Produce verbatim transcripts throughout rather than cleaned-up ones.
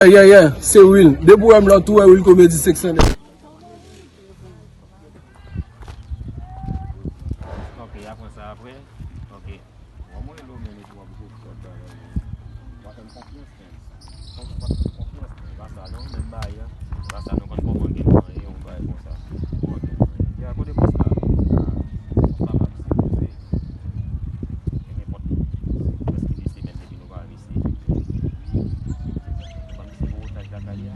Yeah, yeah, yeah, se Will. Depi w wè m la, tou wè Will Comedy senk san nèf. Ok, y a pran sa apre. Ok. Bon, mwen rele w menm epi w ap gwo kòd bagay yo. W ap fè m konfyans menm. Konfyans, konfyans menm. Pa sa non, menm bagay la. Pa sa non, konn kòman gen mwen, yon bagay konsa. Bon, gen mwen. Ya, kote pòs la? Pòs la pa misye poze. Gen nenpòt, prèske de semèn depi nou pa wè misye. Ban misye gwo otaj lakay li a.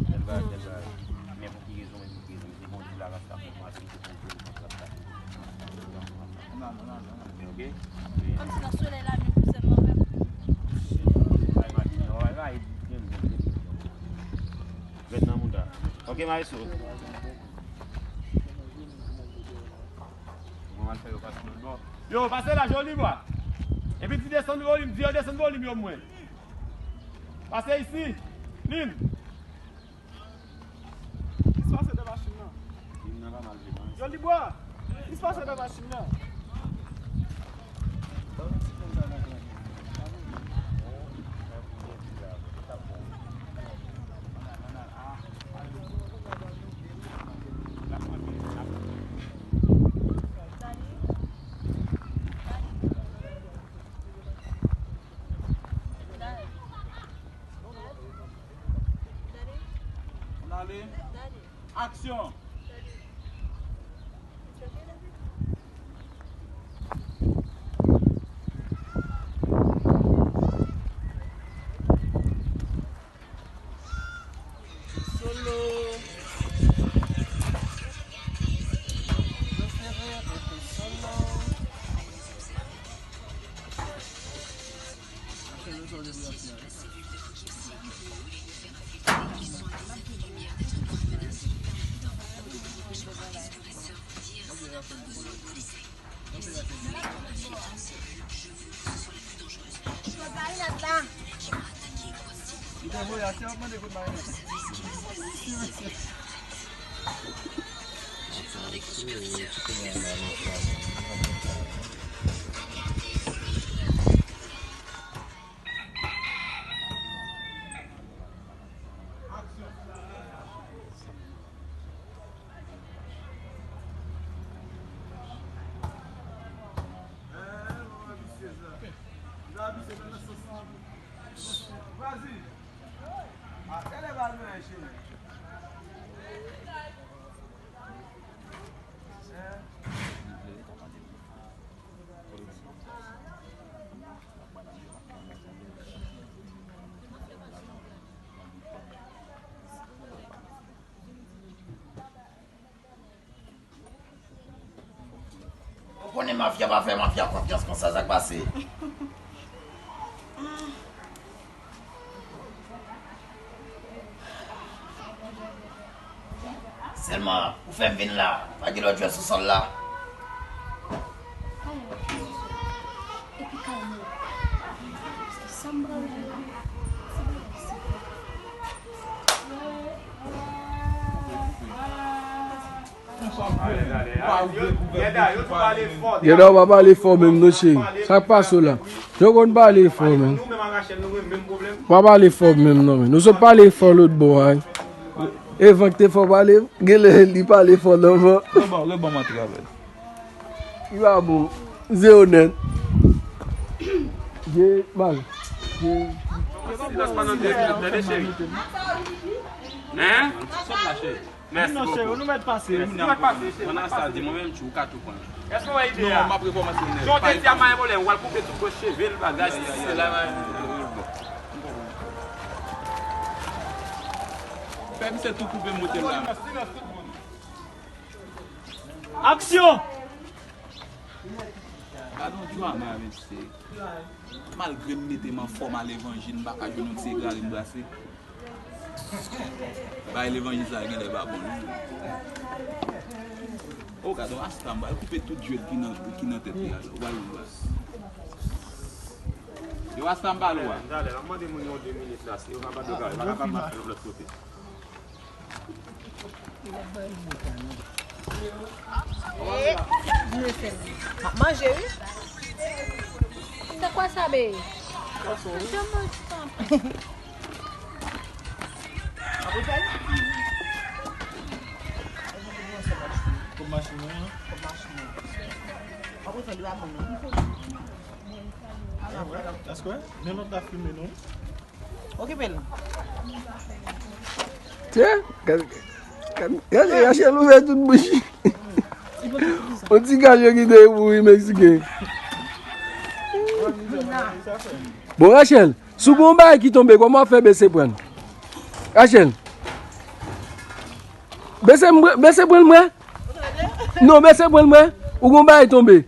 Bèl bagay, bèl bagay. Men pou ki rezon menm? Kòmsi nan solèy la, men pou sèn nan fè. Ret nan mouda. Ok, maestro. Yo, pase la, joli bwa. Epi di desann volim, di yo desann volim yo mwen. Pase isi. Lin. Ki se pase de machin nan? Yo li bwa. Ki se pase de machin nan? Aksyon! Solo. Ou konnen mafya pa fè mafya konfyans konsa, sa k pase? Sèlman, ou fè m vin la, pa gen lòt jwè sou sòl la. Geda, w pa pale fò menm non, cheri. Sa k pase w la? Yo konn pale fò menm. W pa pale fò menm non, men. Nou sot pale fò lòt bò a. Evan ki te fò pale, genlè li pale fò nan van. Li pa bon. Zewo nèt. Ye, mal. Ye. Silans pa nan tèt, tande, cheri. Hein? Sot la, cheri. Mèsi bokou. Mèsi. Nou mèt pase, cheri. Mwen nan sa di, mwen menm, tchou, ou ka tou konn. Èske w wè ide a? Non, m ap rekòmanse nèt. Jan w te di a Mayen Mòlè, w al koupe tout bò cheve l, bagay, se la. Fè misye tou koupe, monte la. Aksyon! Gade yon drama, mesye. Malgre m mete m anfòm a levanjil, m pa ka jwenn yon ti eklare m brase. Bay levanjil sa genlè pa bon, wi. O, gade yon rasta, m pral koupe tout jwèt ki nan, ki nan tèt li a. Ou pral wè baz. Yo, rasta, m pral wè. Talè, m ap mande moun yon de minit la, si yo kapab, yo kapab mache yon lòt kote. Eh, m ap manje, wi. Se kwa sa, be? Sa manti, tanpri. That's correct. Men lòt la filme nou. Okipe l. Tiens, gade, gade, gade, Rachel ouvè tout bouch. On ti gaj yo ki te pou wi Meksiken. Bon, Rachel, si w gen yon bagay ki tonbe, kòman w ap fè bese pran? Rachel, bese, bese pran l mwen. Non, bese pran l mwen. Ou gen yon bagay tonbe.